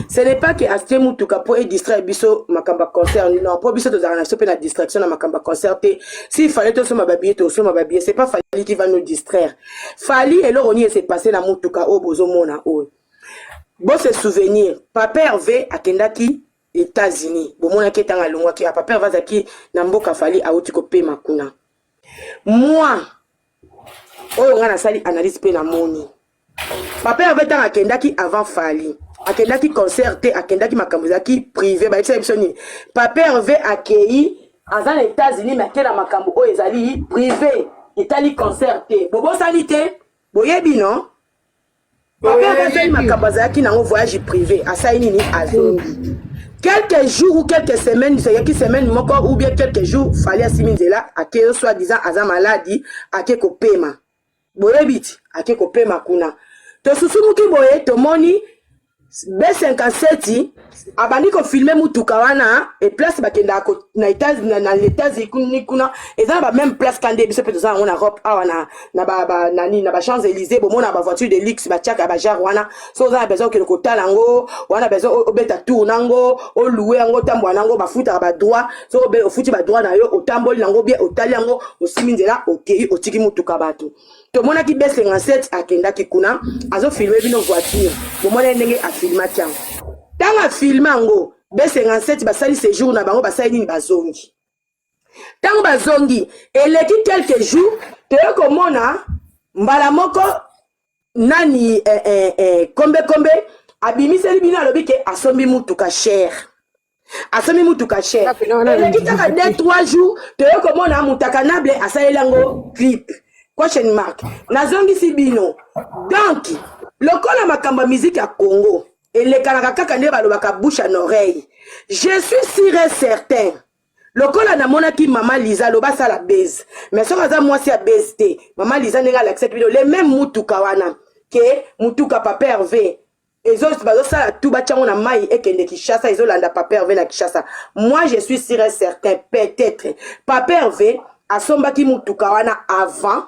Ce n'est pas que acheter mutuka po e distraire biso makambo ya concert, non, po biso tozalaka na biso mpe na distraction na makambo ya concert te. S'il fallait tosomba babillet, tosomba babillet. C'est pas Fally qui va nous distraire. Fally, eloko nini ese passe na mutuka oyo bozomona oyo? Bose souvenir, Papa Hervé akendaki États-Unis, bomonaki ntango alongwaki. Papa Hervé azalaki na mboka, Fally awuti kopema kuna. Moi oyo ngai nasali analyse mpe namoni, Papa Hervé ntango akendaki avant Fally, akendaki concert te, akendaki makambo ezalaki privé. Bayebisa biso nini? Papa Hervé akei, aza na États-Unis, mais ake na makambo oyo ezali privé, etali concert te. Bobosani te, boyebi non? Papa Hervé asali makambo azalaki nango, voyage privé. Asali nini? Azongi. Quelques jours ou quelques semaines, ezalaki semaine moko ou bien quelques jours, Fally asimi nzela, ake, soi disant aza maladi, ake kopema. Boyebi ti ake kopema kuna. Tosusumuki boye, tomoni B57 abandi kofilmer mutuka wana e place bakendaka na États-Unis. Kuna eza na bameme place ka nde biso mpe toza yango na Europe awa, na nani, na Bachamps Élysées. Bomona bavoiture de luxe batiaka bajare wana. So oza na besoin okende kotala yango wana, besoin obeta tour nango, olouer yango, otambola nango, bafutaka badroit. So ofuti badroit na yo, otamboli nango bien, otali yango, osimi nzela, okei, otiki mutuka bato. Tomonaki B57 akendaki kuna, azofilmer bino voiture. Bomona ndenge afilmaki yango. Ntango afilmer yango, B57 basali séjour na bango, basali nini, bazongi. Ntango bazongi, eleki quelques jours, toye komona mbala moko nani, Kombe Kombe abimiseli bino, alobi ke asombi mutuka cher, asombi mutuka cher. Eleki kaka 2, 3 jours, toye komona Mutakanable asaleli yango clip, question mark. Nazongisi bino. Donc lokola makambo ya miziki ya Congo elekanaka kaka nde balobaka bouche en oreille, je suis sûr et certain, lokola namonaki Mama Liza aloba asala base, mais soki aza mwasi ya base te, Mama Liza ndenge alakisaki bino le même mutuka wana, ke mutuka Papa Hervé bazosala tu batiango na mai ekende Kinshasa, ezolanda Papa Hervé na Kinshasa. Moi je suis sûr et certain, peut-être Papa Hervé asombaki mutuka wana avant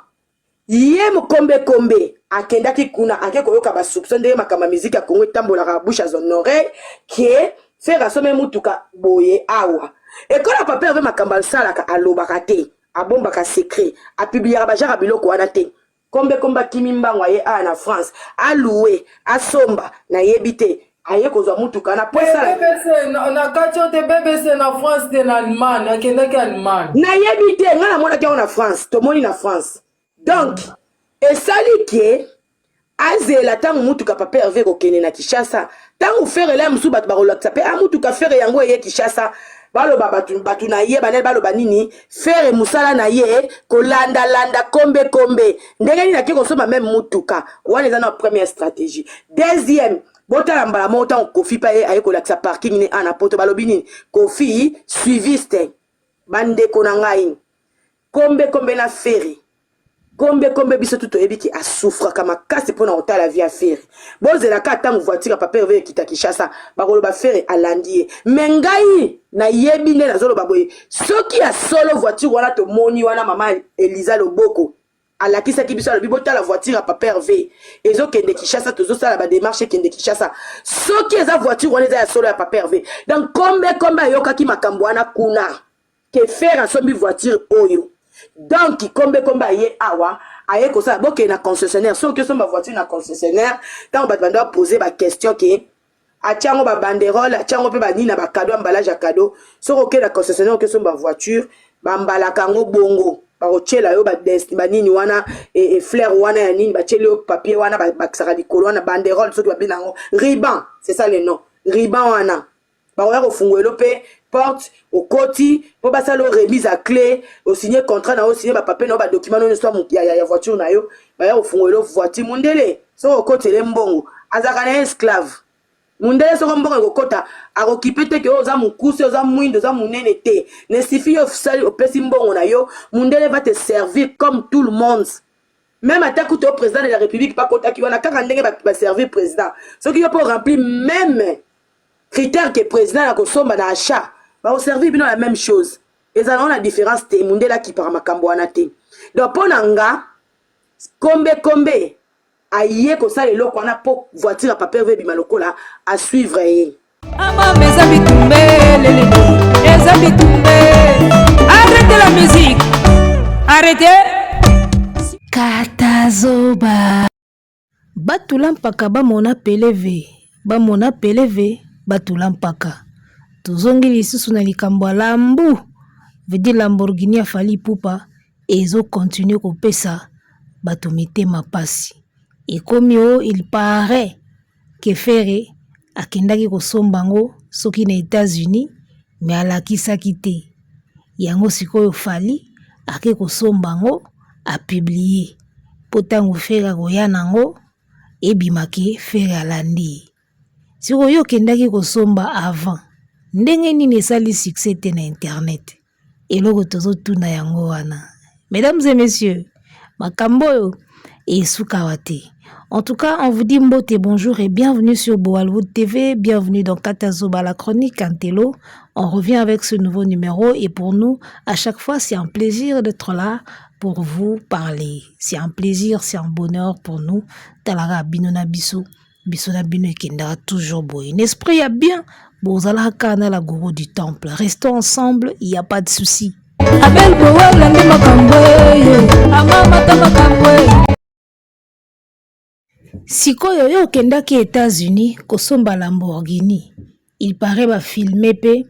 ye. Mokombekombe akendaki kuna, ake koyoka basoupçon ndenge makambo ya miziki ya Kongo etambolaka, bouche à son oreille, ke Ferre asombi mutuka boye awa. Ekola Papa Hervé, makambo asalaka alobaka te, abombaka secret, apubliaka bajaka biloko wana te. Kombe Kombe akimi mbango, aye awa na France, alouer, asomba, nayebi te, aye kozwa mutuka na po esala. BBC na kati oyo te, BBC na France te, na Allemagne, akendaki Allemagne. Nayebi te, ngai namonaki yango na France, tomoni na France. Donc esali ke azela ntango mutuka Papa Hervé kokende na Kinshasa, ntango Ferre la mosusu bato bakolakisa mpe a mutuka Ferre yango eye Kinshasa, baloba bato na ye banani, baloba nini? Ferre mosala na ye kolandalanda Kombe Kombe, ndenge nini ake kosomba même mutuka wana? Eza na première stratégie. Deuxième, botala mbala moko ntango Kofi mpe aye kolakisa parking ne ana Poto, balobi nini? Kofi suiviste. Bandeko na ngai, Kombe Kombe na Ferre, Kombe Kombe, biso tu toyebi ke asouffraka makasi mpona kotala vie ya Ferre. Bozelaka ntango voiture ya Papa Hervé ekita Kinshasa, bakoloba Ferre alandi ye. Mais ngai nayebi nde nazoloba boye, soki ya solo voiture wana tomoni wana, Mama Eliza Loboko alakisaki biso, alobi botala voiture ya Papa Hervé ezokende Kinshasa, tozosala badémarche ekende Kinshasa. Soki eza voiture wana eza ya solo ya Papa Hervé, donc Kombe Kombe ayokaki makambo wana kuna ke Ferre asombi voiture oyo. Donc Kombe Kombe aye awa, aye kosala, bokende na concessionnaire. Soki osomba voiture na concessionnaire, ntango bato banda bapose baquestion ke atia yango babanderole, atia yango mpe banini na bacadeau, emballage ya cadeau. Soki okende na concessionnaire, oke osomba voiture, bambalaka yango bongo, bakotiela yo banini wana, fleur wana ya nini, batieli yo papier wana, bakisaka likolo wana banderole, soki babina yango ruban, c'est ça le nom, ruban wana. Bakoya kofungola mpe porte, okoti mpo basala yo remise ya clé, osigne contrat na yo, osigne bapapier na yo, badocument nyonso ya voiture na yo. Baya kofungola voiture. Mundele soki okotele mbongo, azalaka na ye esclave. Mundele soko mbongo ekokota, akokipe te ke oyo oza mokuse, oza mwindo, oza monene te. Ne suffit yo osali, opesi mbongo na yo, mundele va te servir comme tout le monde. Même ata kuta yo président de la République bakotaki wana, kaka ndenge baservir président, soki yo mpo remplir même critère ke président na kosomba na achat, bakoservir bino la même chose, ezala na différence te. Mundele akipaka makambo wana te. Donc mpo na nga, Kombe Kombe Aye kosala eloko wana mpo voiture ya papa Herve ebima lokola a suivre ye. Amama eza bitumbe lele eza bitumbe. Arrêtez la musique. Arrêtez. Katazoba. Batula mpaka bamona peleve bamona peleve batula mpaka tozongi lisusu na likambo ya lambu vedi Lamborghini ya Fally Ipupa ezo continuer kopesa bato mitema pasi ekomi o il parait que Ferre akendaki kosomba yango soki na Etats-Unis mais alakisaki te yango sikoyo Fally ake kosomba yango a publier po tango Ferre akoya na yango ebima ke Ferre alandi ye sikoyo yo okendaki kosomba avant ndenge nini esali succès te na internet eloko tozotuna yango wana mesdames et messieurs makambo oyo esukawa te. En tout cas, on vous dit mbote, bonjour et bienvenue sur Boalwood TV, bienvenue dans Katazoba, la chronique Antelo. On revient avec ce nouveau numéro et pour nous, à chaque fois, c'est un plaisir d'être là pour vous parler. C'est un plaisir, c'est un bonheur pour nous. Talara bino na biso, biso na bino ekendaka toujours boye. L'esprit ya bien, bozalaka na la gourou du temple. Restons ensemble, il n'y a pas de souci. Abel Bowala nde makambo ye amamata makambo ye. Sikoyo yo okendaki Etats-Unis kosomba Lamborghini, il paraît bafilme mpe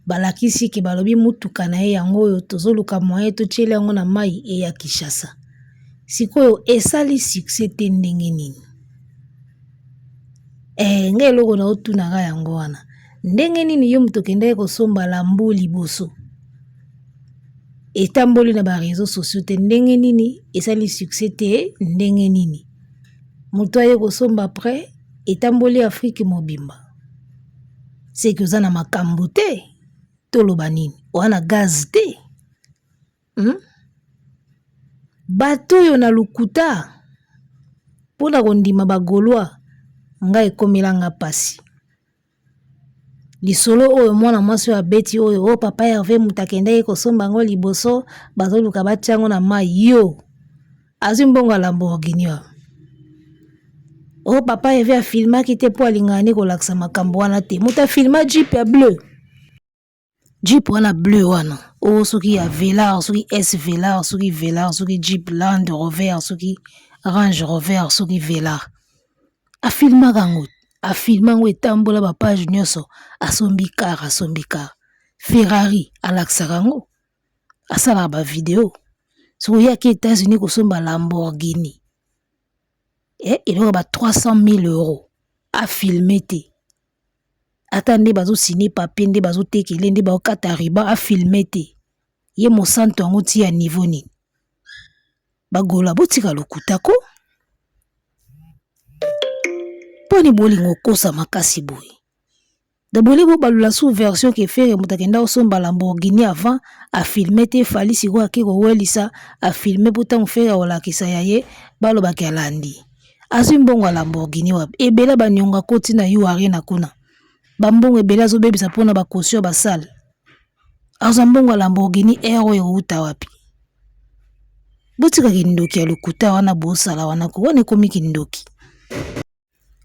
balakisi ke balobi mutuka na ye yango oyo tozoluka moyen totieli yango na mai eya Kinshasa. Sikoyo esali succès te ndenge nini? Eh, ngai eloko na otunaka yango wana ndenge nini yo moto okendaki kosomba lambu liboso etamboli na ba réseaux sociaux te, ndenge nini esali succès te, ndenge nini moto aye kosomba après etamboli Afrique mobimba? Seke oza na makambo te, toloba nini oza na gaz te, Bato oyo na lokuta mpona kondima bagaulois ngai ekomelanga mpasi. Lisolo oyo mwana mwasi oyo abeti oyo oyo papa Herve moto akendaki kosomba yango liboso bazoluka batia yango na mai yo azwi mbongo ya Lamborghini oyo oyo papa Herve afilmaki te mpo alingaka nde kolakisa makambo wana te. Moto afilma jeep ya bleu, jeep wana bleu wana oyo soki ya Velar, soki S Velar, soki Velar, soki Jeep Land Rover, soki Range Rover, soki Velar, afilmaka yango, afilma yango etambola bapage nyonso. Asombi car, asombi car Ferrari, alakisaka yango, asalaka bavideo. Soki oyaki États-Unis kosomba Lamborghini, eloko ba 300 000 euros, afilme te, ata nde bazosine papier, nde bazotekele, nde baokata ruban, afilme te. Ye mosantu yango ti ya niveau nini? Bagola botika lokuta ko mponi bolingo okosa makasi boye. Da bolingi bobalula sous version ke Ferre moto akenda kosomba Lamborghini avant, afilme te. Fally sikoyo ake kowelisa, afilme mpo ntango Ferre akolakisa ya ye balobaki alandi. Azwi mbongo ya Lamborghini wapi? Ebele baniongo akoti na U Arena kuna, bambongo ebele azobebisa mpona bacaution ya basale. Azwa mbongo ya Lamborghini air oyo euta wapi? Botika kindoki ya lokuta wana bosala wana ko wana ekomi kindoki.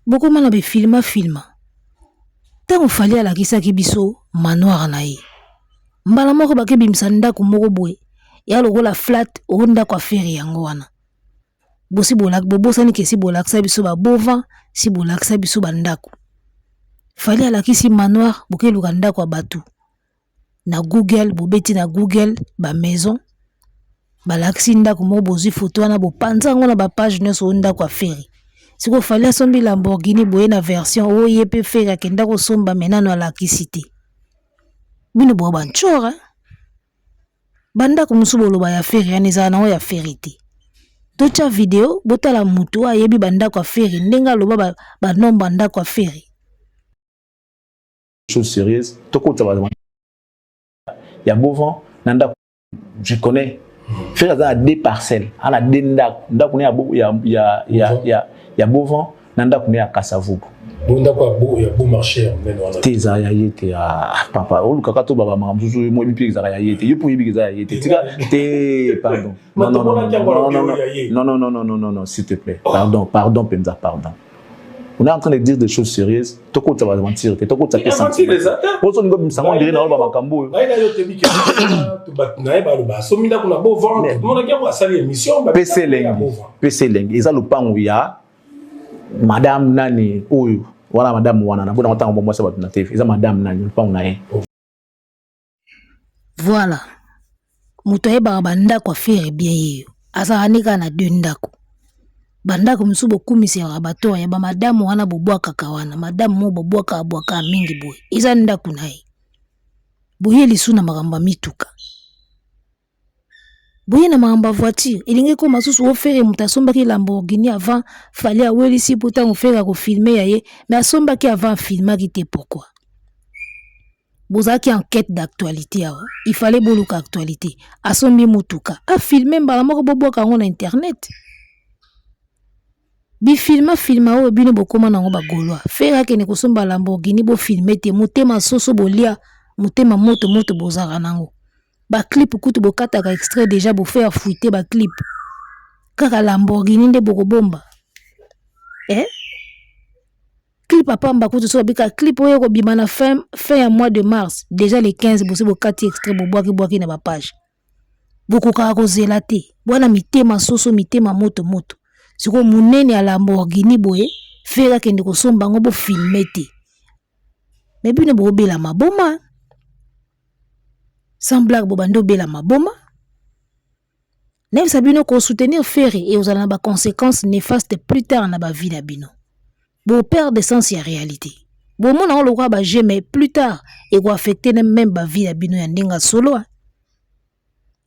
Bokoma na befilma filma. Ntango Fally alakisaki biso manoir na ye, mbala moko bakebimisa ndako moko boye ya lokola flat oyo ndako ya Ferre yango wana. Bosi bobosani ke si bolakisa biso babovan, si bolakisa biso bandako. Fally alakisi manoir, bokeluka ndako ya bato na Google, bobeti na Google bamaison, balakisi ndako moko, bozwi foto wana, bopanza yango na bapage nyonso oyo ndako ya Ferre. Sikoyo Fally asombi Lamborghini boye na version oyo ye mpe Ferre akenda kosomba me nano alakisi te. Bino boya bantsora bandako mosusu boloba ya Ferre wana ezala nango ya Ferre te. Totya video botala motu oyo ayebi bandako ya Ferre ndenge aloba banombre ya ndako ya Ferre. Chose sérieuse, tokota ya Bovan na ndako. Je connais Ferre aza na deux parcelles, ana deux ndako, ndako ne ya ya ya ya ya ya Bovan. Na ndako ne ya Kasavubu. Bo ndako ya beau ya beau marché ya monene wana. Te eza ya ye te ah, papa olukaka to baba makambo mosusu oyo moyebi mpe ezalaka ya ye te yo mpe oyebi eza ya ye te tika te pardon. Non non non non non non non non non non non s'il te plaît pardon pardon mpenza pardon. On est en train de dire des choses sérieuses. Tokota ba aventure te, tokota pe sentiment. Ozo ningo bimisa ngo ndire na oloba makambo oyo. Ngai na yo tebi ke bato na ye baloba asomi ndako na beau ventre. Tomonaki yango asali émission. Pese elengi, pese elengi eza lopango ya madame nani oyo wana madame wana na bona ntango bomwasi bato na TV eza madame nani lopango na ye. Voilà. Moto ayebaka bandako ya Ferre bien yeyo. Azalaka nde kaka na deux ndako. Bandako mosusu bokumisaka bato ya ba madame wana bobwakaka wana. Madame moko bobwakaka bwakaka mingi boye. Eza ndako na ye. Boye lisusu na makambo ya mituka. Boye na makambo ya voiture. Elingi ekoma susu o Ferre moto asombaki Lamborghini avant Fally awelisi po ntango Ferre akofilme ya ye. Mais asombaki avant afilmaki te pourquoi? Bozalaki en quête d'actualité awa. Il fallait boluka actualité. Asombi mutuka. A filmer mbala moko bobwaka yango na internet. Bifilma filma oyo bino bokoma nango ba gaulois. Ferre akende kosomba Lamborghini bo filmer te. Motema soso bolia, motema moto moto bozalaka nango. Ba clip kutu bokataka extrait déjà bo faire fuiter ba clip. Kaka Lamborghini nde bokobomba. Eh? Clip ya pamba kutu soki babika clip oyo ekobima na fin, fin ya mois de mars déjà le 15 bosi bokati extrait bobwaki bwaki na bapage bokokaka kozela te bwana mitema soso mitema moto moto sikoyo monene ya Lamborghini boye Ferre akende kosomba yango bofilme te me bino bokobela maboma sans blague bobandi obela maboma. Nayebisa bino ko soutenir Ferre et ozala na ba conséquences néfastes plus tard na ba vie na bino. Bo perdre sens ya réalité. Bomona yango lokola ba jeu mais plus tard eko affecter même ba vie na bino ya ndenge solo.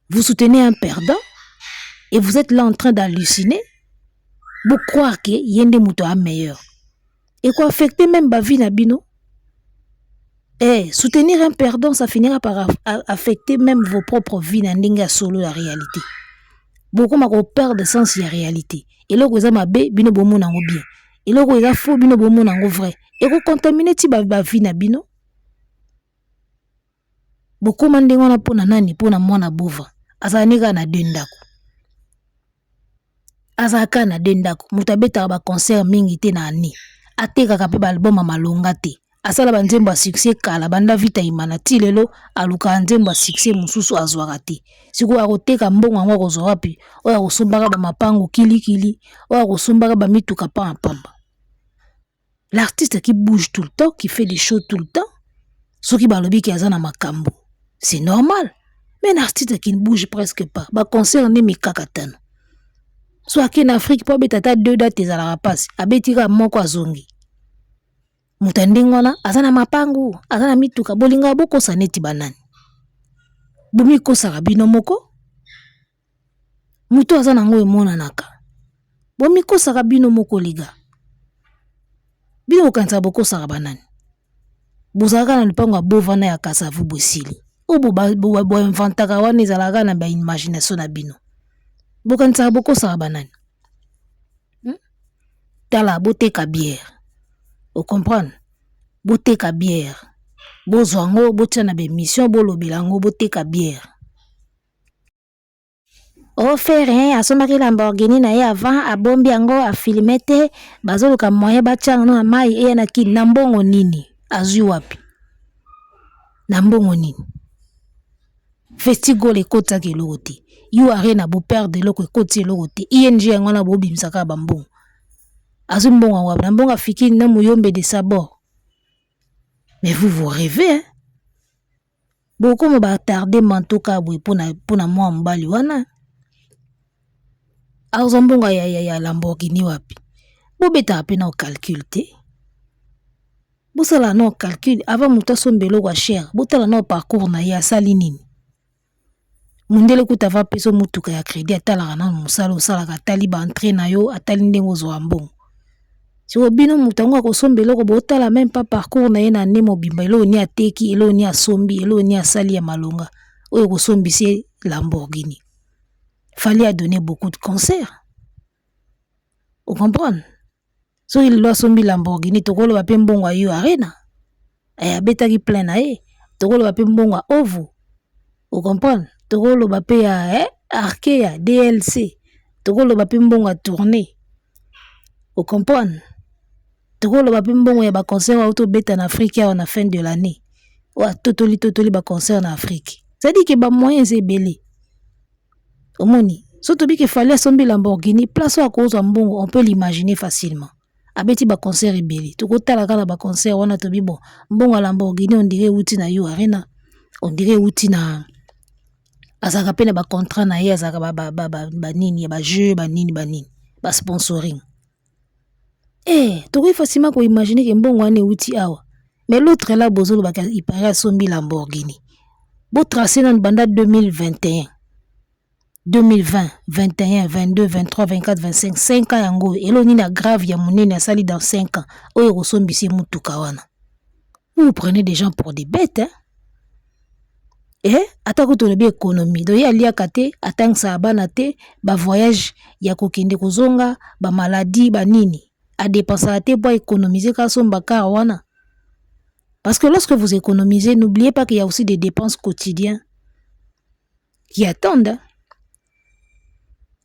Vous soutenez un perdant et vous êtes là en train d'halluciner. Bo croire que ye nde moto a meilleur. Eko affecter même ba vie na bino. Eh, soutenir un perdant, ça finira par affecter même vos propres vies na ndenge ya solo la réalité. Bokoma ko perdre sens ya réalité. Eloko eza mabe bino bomona yango bien. Eloko eza faux bino bomona yango vrai. Eko contaminer ti ba, ba vie na bino. Bokoma ndenge wana pona nani? Pona mwana bova. Azala ne kaka na deux ndako. Azalaka na deux ndako. Moto abetaka ba concert mingi te na année. Atekaka pe ba album ya malonga te. Asala ba nzembo ya succès kala banda Vita Imana ti lelo alukaka nzembo ya succès mosusu azwaka te. Sikoyo akoteka mbongo yango akozwa wapi? Oyo akosombaka ba mapango kilikili, oyo akosombaka ba mituka pamba pamba. L'artiste qui bouge tout le temps, qui fait des shows tout le temps, soki balobi ke aza na makambo, c'est normal. Mais un artiste qui ne bouge presque pas, ba concert nde mikakatano. So ake na Afrique po abeta ata deux dates ezalaka pasi, abeti kaka moko azongi. Moto ya ndenge wana aza na mapangu, aza na mituka, bolingaka bokosa neti banani. Bomikosaka bino moko. Moto aza nango emonanaka. Bomikosaka bino moko liga. Bino bokanisaka bokosaka banani. Bozalaka na lupango ya bova na ya Kasavubu esili. Oyo boinventaka wana ezalaka na ba imagination na bino. Bokanisaka bokosaka banani. Tala boteka bière. O comprendre? Boteka bière. Bozwa yango botia na ba emission bolobela yango boteka bière. Oh Ferre asombaki Lamborghini na ye avant abombi yango afilme te bazoluka moyen batia yango na mayi eya na kin na mbongo nini azwi wapi na mbongo nini Festigol ekotaka eloko te U Arena bo perdre eloko ekoti eloko te ING yango wana bobimisa kaka ba mbongo azwi mbongo yango wapi na mbongo ya Fikini na Muyombe de Sabor mais vous vous rêvez hein? Bokoma ba tarde manteau kaka boye pona pona mwa mobali wana azwa mbongo ya, ya, ya Lamborghini wapi? Bobetaka pe nao calcul te, bosala nao calcul avant moto asomba eloko ya cher, botala nao parcours na ye asali nini. Mundele kutu ava apesa yo motuka ya credit atalaka nanu mosala osalaka, atali ba entree na yo, atali ndenge ozwaka mbongo. Sikoyo bino moto yango akosomba eloko botala meme pas parcours na ye na annee mobimba eloko nini ateki, eloko nini asombi, eloko nini asali ya malonga oyo ekosombisa ye Lamborghini. Fally a donne beaucoup de concerts. O comprendre? Soki lelo asombi Lamborghini, tokoloba mpe mbongo ya U Arena. Eh, abetaki plein na ye. Tokoloba mpe mbongo ya Ovo. O comprendre? Tokoloba mpe ya Arkea, DLC. Tokoloba mpe mbongo ya tournée. O comprendre? Tokoloba mpe mbongo ya ba concert oyo tobeta na Afrique awa na fin de l'année. Oyo atotoli totoli ba concert na Afrique. C'est-à-dire que ba moyens eza ebele. Omoni, soki tobi ke Fally asombi Lamborghini, place oyo akozwa mbongo, on peut l'imaginer facilement. Abeti ba concert ebele. Tokotala kaka na ba concert wana tobi bon, mbongo ya Lamborghini on dirait euti na U Arena, on dirait euti na azalaka pe na ba contrat na ye, azalaka ba nini ya ba jeu, ba nini ba nini, ba sponsoring. Eh, tokoki facilement ko imaginer ke mbongo wana euti awa. Mais l'autre là bozolobaka il paraît asombi Lamborghini. Bo tracer nanu banda 2021. 2020, 21, 22, 23, 24, 25, 5 ans yango oyo. Eloko nini ya grave ya monene asali dans 5 ans oyo ekosombisa ye motuka wana. Vous prenez des gens pour des bêtes, hein? Eh, ata kutu olobi économie. Donc ye aliaka te, atangisaka bana te, ba voyage ya kokende kozonga, ba maladie, ba nini. A dépensaka te po économiser ka asomba car wana. Parce que lorsque vous économisez, n'oubliez pas qu'il y a aussi des dépenses quotidiennes qui attendent.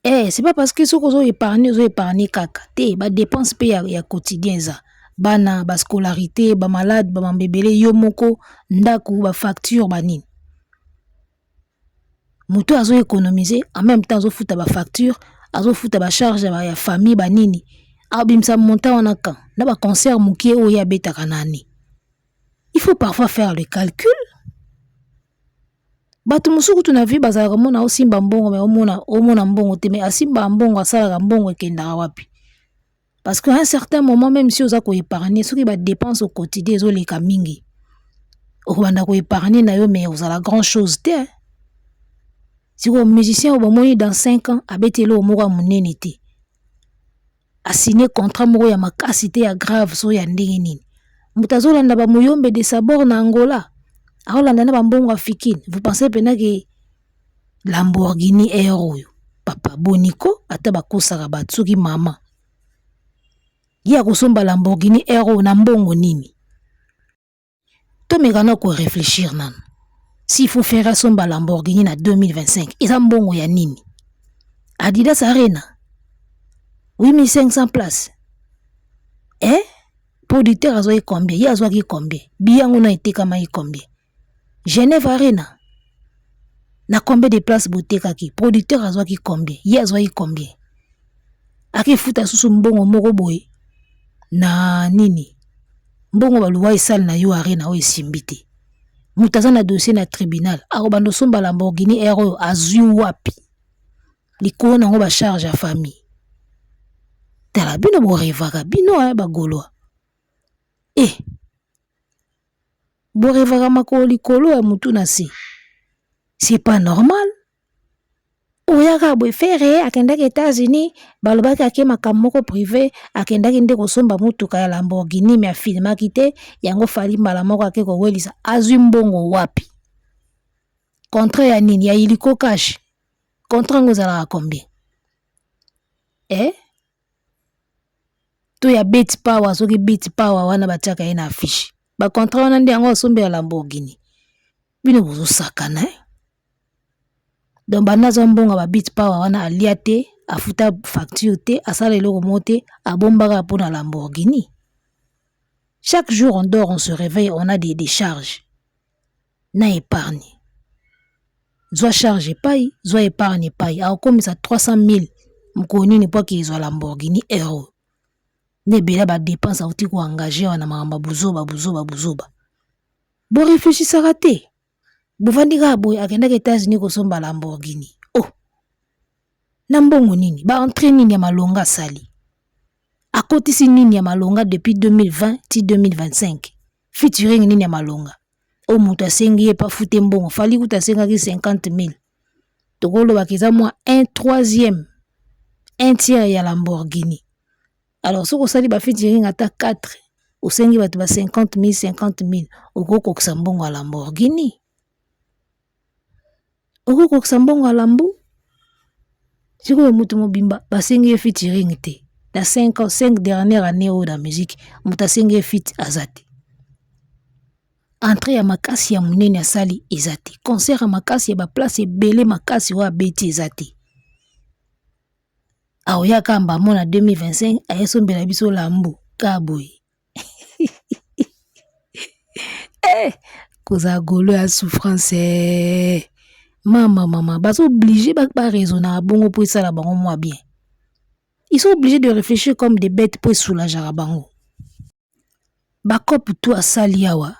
Eh, c'est pas parce que soki ozo épargner, ozo épargner kaka te, ba dépenses pe ya quotidien eza. Bana, ba scolarité, ba malade, ba mambebele, yo moko, ndaku, ba facture, ba nini. Moto azo économiser, en même temps azo futa ba facture, azo futa ba charge ya famille, ba nini. Abimisa montant wana quand? Na ba concert mokie oyo abetaka na année. Il faut parfois faire le calcul. Bato mosusu kutu na vie bazalaka komona osimba mbongo mais omona mbongo te, mais asimba mbongo, asalaka mbongo ekendaka wapi? Parce qu'à un certain moment, même si oza ko épargner, soki ba dépenses au quotidien ezoleka mingi, okobanda ko épargner na yo mais ozala grand chose te. Sikoyo musicien oyo bomoni dans 5 ans abeti eloko moko ya monene te, a signé contrat moko ya makasi te ya grave so ya ndenge nini. Moto azolanda ba Muyombe de Sabor na Angola, aolanda na ba mbongo ya Fikine. Vous pensez pena ke Lamborghini R oyo papa boniko ata bakosaka bato soki mama ye akosomba Lamborghini R oyo na mbongo nini? Tomeka na ko réfléchir nanu. S'il faut faire asomba Lamborghini na 2025, eza mbongo ya nini? Adidas Arena 8500 places. Eh? Producteur azwaki combien? Ye azwaki combien? Biyango na etekamaki combien? Genève Arena na combien de places botekaki? Producteur azwaki combien? Ye azwaki combien? Akefuta susu mbongo moko boye na nini? Mbongo baluwa esale na yo Arena oyo esimbi te. Moto aza na dossier na tribunal, akobanda osomba Lamborghini R oyo azwi wapi? Likolo nango ba charge ya famille. Tala bino borevaka bino ba Gaulois. Eh! Borevaka makolo likolo ya mutu na se. C'est pas normal. Oyaka boye Ferre akendaki États-Unis, balobaki ake makambo moko privé, akendaki nde kosomba motuka ya Lamborghini mais afilmaki te, yango Fally mbala moko ake kowelisa, azwi mbongo wapi? Contrat ya nini? Ya Illico Cash. Contrat yango ezalaka combien? Eh? To ya Bet Power, soki Bet Power wana batiaka ye na affiche. Ba contrat wana nde yango asombela Lamborghini. Bino bozosakana, eh? Donc banda azwa mbongo ba Bet Power wana alia te, afuta facture te, asala eloko moko te, abombaka mpona Lamborghini. Chaque jour on dort, on se réveille, on a des charges. Na épargne. Zwa charge epai, zwa épargne epai. Akokomisa 300 000 mokolo nini po ake ezwa Lamborghini R. Nde ebele ba dépense auti ko engager wana makambo ya buzoba buzoba buzoba. Bo réfléchissaka te. Bovandi kaka boye akendaki États-Unis kosomba Lamborghini. Oh. Na mbongo nini? Ba entrée nini ya malonga asali? Akotisi nini ya malonga depuis 2020 ti 2025? Featuring nini ya malonga? Oyo moto asengi ye pa fute mbongo. Fally kuta asengaki 50 000. Tokolobaka eza mwa un troisième, un tiers ya Lamborghini. Alors soki osali ba featuring ata 4, osengi bato ba 50 000, 50 000, okokokisa mbongo ya Lamborghini. Okokokisa mbongo ya Lambo. Sikoyo moto mobimba basengi ye featuring te. Na 5 ans, 5 dernière année oyo na musique, moto asengi ye feat aza te. Entrée ya makasi ya monene asali eza te. Concert ya makasi ya ba place ebele makasi oyo abeti eza te. Aoya kamba amona 2025 ayesombela biso lambu ka boye. Eh, kozala golo ya souffrance eh. Mama mama baza oblige ba raisonnaka bongo mpo esala bango mwa bien. Ils sont obligés de réfléchir comme des bêtes mpo esoulageaka bango. Bacope tout asali awa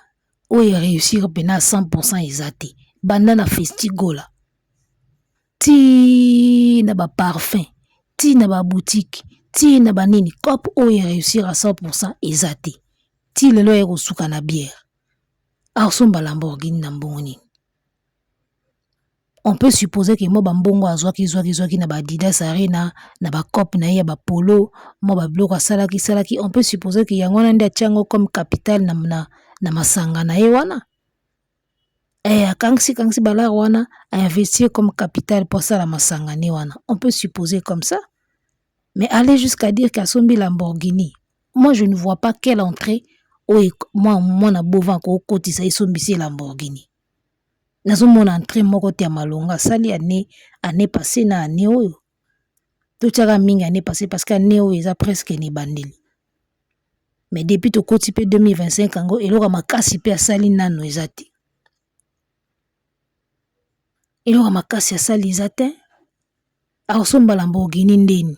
oyo réussir mpena 100% eza te banda na festigola ti na baparfum ti na baboutique ti na banini cope oyo réussir à 100% eza te ti lelo aye kosuka na bière asomba Lamborghini na mbongo nini? On peut supposer que mwa bambongo azwaki zwaki zwaki na ba Adidas Arena na ba cope na ye ya ba polo mwa babiloko asalaki salaki, on peut supposer que yango wana nde atia yango comme capital na, na, na masanga na ye wana eh, akangisi kangisi balare wana ainvestir comme capital mpo asala masanga ne wana, on peut supposer comme ça. Mais aller jusqu'à dire qu'asombi Lamborghini, moi je ne vois pas quelle entrée oyo mwana bova akokotisa esombisi Lamborghini. Nazomona entrée moko te ya malonga asali année année passée na année oyo totiaka mingi année passée parce que année oyo eza presque na ebandeli, mais depuis tokoti mpe 2025 yango eloko ya makasi mpe asali nano eza te, eloko ya makasi asali eza te. Akosomba Lamborghini ndeni?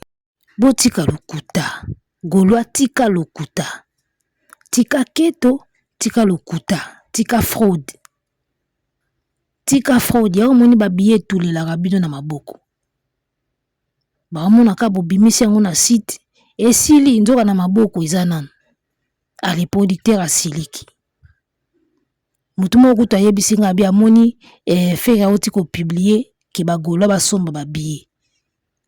Botika lokuta, Golois tika lokuta, tika keto, tika lokuta, tika fraude, tika fraude. Yango omoni ba billet etulelaka bino na maboko, baomonaka bobimisi yango na site esili, nzoka na maboko eza nanu. Ale producteur asiliki. Motu moko kutu ayebisi nga abi amoni eh, Ferre auti ko publier ke ba Golois basomba ba billet.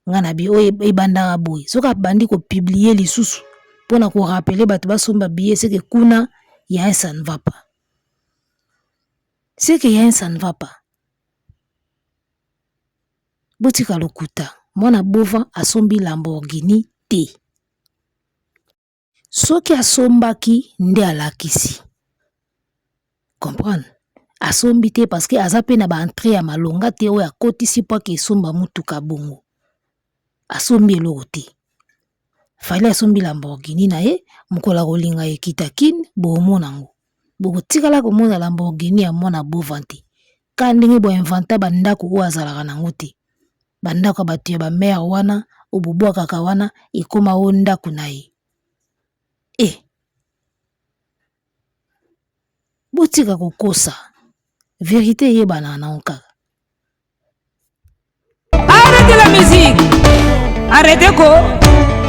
Nga na bi oyo ebandaka boye, soki abandi ko publier lisusu mpona ko rappeler bato basomba billet, c'est que kuna ya un ça ne va pas, c'est que ya un ça ne va pas. Botika lokuta, mwana Bova asombi Lamborghini te. Soki asombaki nde alakisi, comprendre, asombi te parce que aza pe na ba entrée ya malonga te oyo akotisi po ake esomba mutuka bongo, asombi eloko te. Fally asombi Lamborghini na ye, mokolo akolinga ekita Kin bokomona yango, bokotikala komona Lamborghini ya mwana Bova te, kaka ndenge bo inventa ba ndako oyo azalaka na yango te, ba ndako ya bato ya ba mère wana oyo bobwakaka wana ekoma o ndako na ye e botika kokosa, verite eyebanaka nango kaka. Arrêtez la musique. Arrêtez ko.